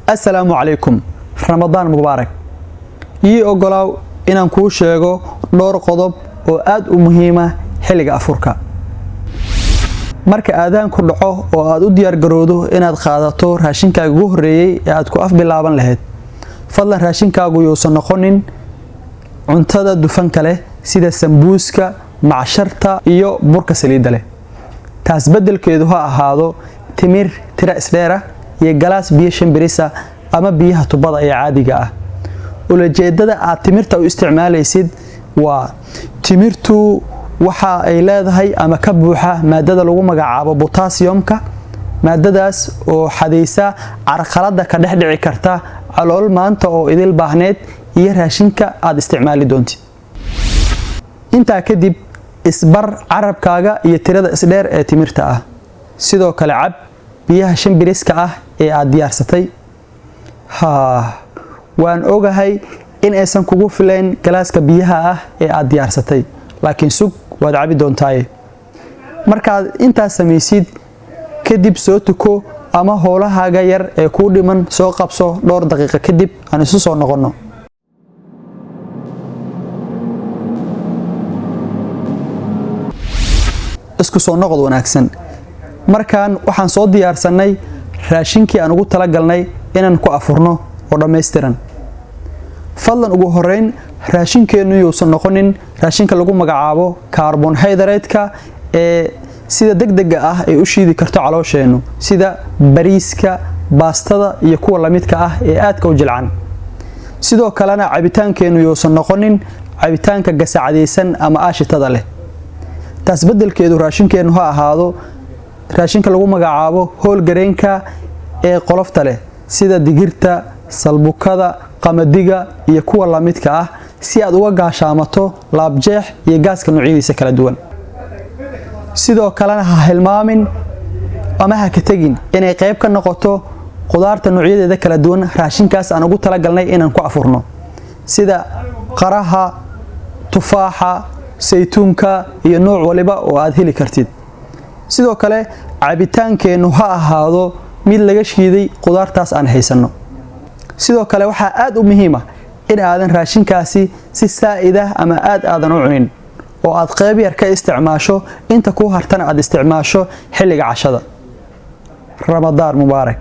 Assalaamu calaykum, Ramadaan mubaarak. Ii ogolaaw inaan kuu sheego dhowr qodob oo aad u muhiima xilliga afurka. Marka aadaanku dhaco oo aad u diyaargarowdo inaad qaadato raashinkaaga ugu horreeyey ee aad ku af bilaaban lahayd, fadlan raashinkaagu yuusan noqonin cuntada dufanka leh sida sambuuska, macsharta iyo burka saliidda leh. Taas beddelkeedu ha ahaado timir tira isdheera iyo galaas biyo shimbirisa ama biyaha tubada ee caadiga ah. Ulajeedada aad timirta u isticmaalaysid waa timirtu waxa ay leedahay ama ka buuxa maadada lagu magacaabo potassiumka, maadadaas oo xadaysa carqalada ka dhex dhici karta calool maanta oo idil baahneed iyo raashinka aad isticmaali doontid. Intaa kadib isbar carabkaaga iyo tirada isdheer ee timirta ah. Sidoo kale cab biyaha shimbiriska ah ee aad diyaarsatay. Waan ogahay in aysan kugu filayn galaaska biyaha ah ee aad diyaarsatay, laakiin sug, waad cabi doontaaye. Markaad intaas samaysid kadib soo tuko ama howlahaaga yar ee kuu dhiman soo qabso. Dhowr daqiiqo kadib aan isu soo noqonno. Isku soo noqod wanaagsan. Markaan waxaan soo diyaarsanay raashinkii aan ugu talagalnay inaan ku afurno oo dhammaystiran. Fadlan ugu horeyn raashinkeennu yuusan noqonin raashinka lagu magacaabo carbohydrate-ka ee sida degdega ah ay u shiidi karto caloosheennu, sida bariiska, baastada iyo kuwa lamidka ah ee aadka u jilcan. Sidoo kalena cabitaankeennu yuusan noqonin cabitaanka gasacadaysan ama aashitada leh. Taas beddelkeedu raashinkeennu ha ahaado raashinka lagu magacaabo whole grain-ka ee qolofta leh, sida digirta, salbukada, qamadiga iyo kuwa lamidka ah, si aad uga gaashaamato laabjeex iyo gaaska noocyadiisa kala duwan. Sidoo kalena ha hilmaamin ama ha ka tegin inay qayb ka noqoto qudaarta noocyadeeda kala duwan raashinkaas aan ugu talagalnay inaan ku afurno, sida qaraha, tufaaxa, saytuunka iyo nooc waliba oo aad heli kartid. Sidoo kale cabitaankeennu ha ahaado mid laga shiiday qudaartaas aan haysanno. Sidoo kale waxaa aad u muhiim ah in aadan raashinkaasi si saa'id ah ama aad aadan u cunin, oo aad qayb yar ka isticmaasho, inta kuu hartana aad isticmaasho xilliga cashada. Ramadaan mubaarak.